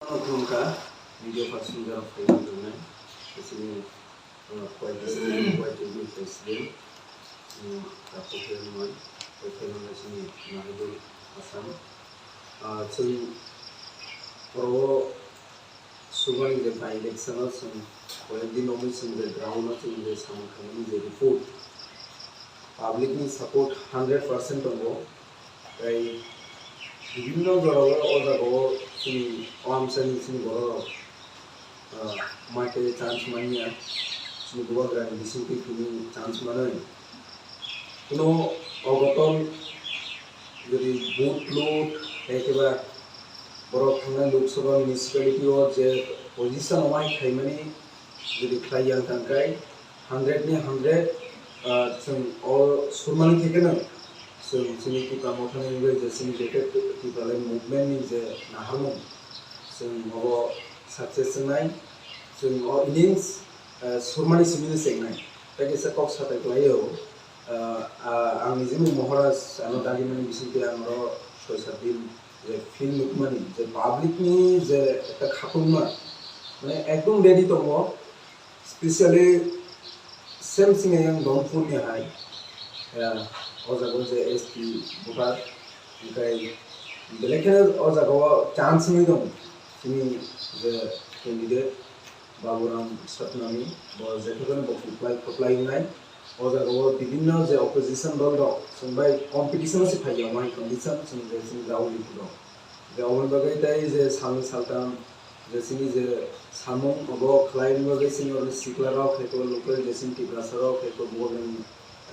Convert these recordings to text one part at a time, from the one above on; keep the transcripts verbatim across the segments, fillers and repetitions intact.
Khulumkha, media person rok phai tongmani, chini, uh, Y T C, Y T B president, um, Tapo Khermoi, Tapo Khermoi chini Nahidul Hasan. Uh, chwng oro Subani je by election o chwng koyek din omwi chwng je ground o chwng je samung khaimani je report, public ni support hundred percent tongo. Tei bibinno jorao o jagao chini o amchaini chini bororok, ah, mai tei chance manya, chini bubagrani bisingtwi tini chance manwi. Kuno ogotol jodi vote loot, tei keba borok thangnai Lok Sabha municipality o je position o mai khaimani jodi khlai yang tangkai, hundred ni hundred, ah, chwng o surmani thekeno chwng chini Tipra Mothani wngwi je chini Greater Tipraland movement ni je naharmung chwng obo success wngnai, chwng o innings, ah, surmani simino chengnai. Tei kaisa kok satai klaio, ah, ah, ang nijini Maharaj ano dagimani bisingtwi ang oro soi sat din je field nukmani, je public ni je ekta khatungma, mane ekdom ready tongo, specially same sini yang Donpur ni hai, ya, o jaga je S T voter, hingkai belai kheno o jaga o chance wngwi tongo chini je candidate Baburam Satnami, bo jephekeno bo kwplai kwplai wngnai. O jaga o bibinno je opposition dol rok chwng bai competition o se phai ya, mai condition chwng je chini Raul Ripuro. Je oboni bagwi tei je salni saltam je chini je samung obo khlai bagwi chini oro sikla rok, hai khe local je chini Tiprasa rok, hai khe bo,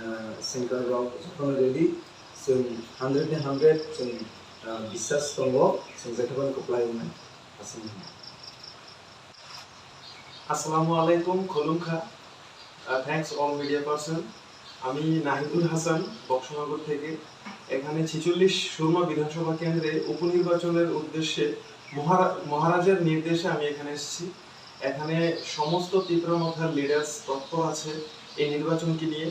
ah, singer rok jotono ready. Chwng hundred ni hundred chwng, ah, biswas tongo, chwng jephekeno kwplai wngnai. Aswk. আসসালামু আলাইকুম, খুলুমখা। আহ, thanks all media person। আমি নাহিদুল হাসান, বক্সনগর থেকে। এখানে ছেচল্লিশ সুরমা বিধানসভা কেন্দ্রে উপনির্বাচনের উদ্দেশ্যে মহারা-, মহারাজের নির্দেশে আমি এখানে এসেছি। এখানে সমস্ত তিপ্রা মথার লিডার্স তৎপর আছে এই নির্বাচনকে নিয়ে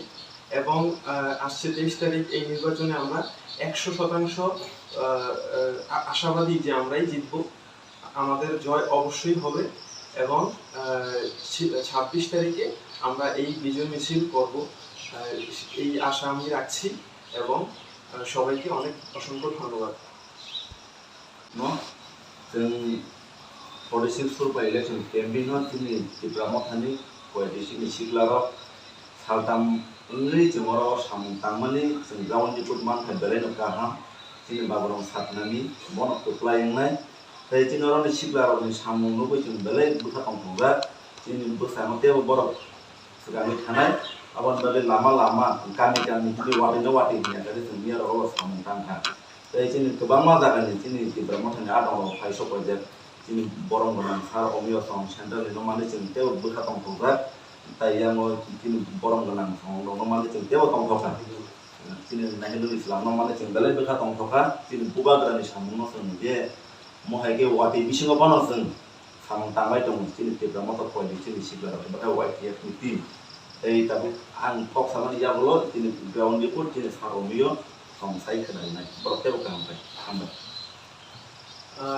এবং, আহ, আসছে তেইশ তারিখ এই নির্বাচনে আমরা একশো শতাংশ, আহ, আহ, আ-, আশাবাদী যে আমরাই জিতবো। আমাদের জয় অবশ্যই হবে এবং, আহ, ছি-, ছাব্বিশ তারিখে আমরা এই বিজয় মিছিল করব, আহ, এই আশা আমি রাখছি এবং, আহ, সবাইকে অনেক অসংখ্য ধন্যবাদ। No, chwng forty six Surpa election campaign no chini Tipra Mothani koyati chini siklarok saltam wngwi chwng oro samung tangmani chwng ground report mankha belai no kaham, chini Baburam Satnami bono kwplai wngnai. Tei chini oroni siklarokni samung nugwi chwng belai bwkha tongthokjak. Chini bwskango teibo borok swkangwi thanai. Aboni bagwi lama lama, kami kami tini watwi no watwi hinya khe chwng miya rogo samung tangkha. Tei chini kwbangma jagani chini Tipra Mothani adongrok phai sok paijak. Chini borom gwnang sir Omiyo Song central ni no manwi chwng teibo bwkha tongthokjak. Tai yango chini borom gwnang song rok no manwi chwng teibo tongthokha. Chini Nahidul Islam no manwi chwng belai bwkha tongthokha. Chini bubagrani samung no chwng je mohai khe watwi bisingo phano chwng samung tangbai tongo chini Tipra Motha koiwi chini sikla rok, bwkha Y T F ni team. Tei tabuk ang kok samani yagulo chini ground report chini sir Omiyo Song sai khwnai nai. Borok teibo kaham khe. Hambai.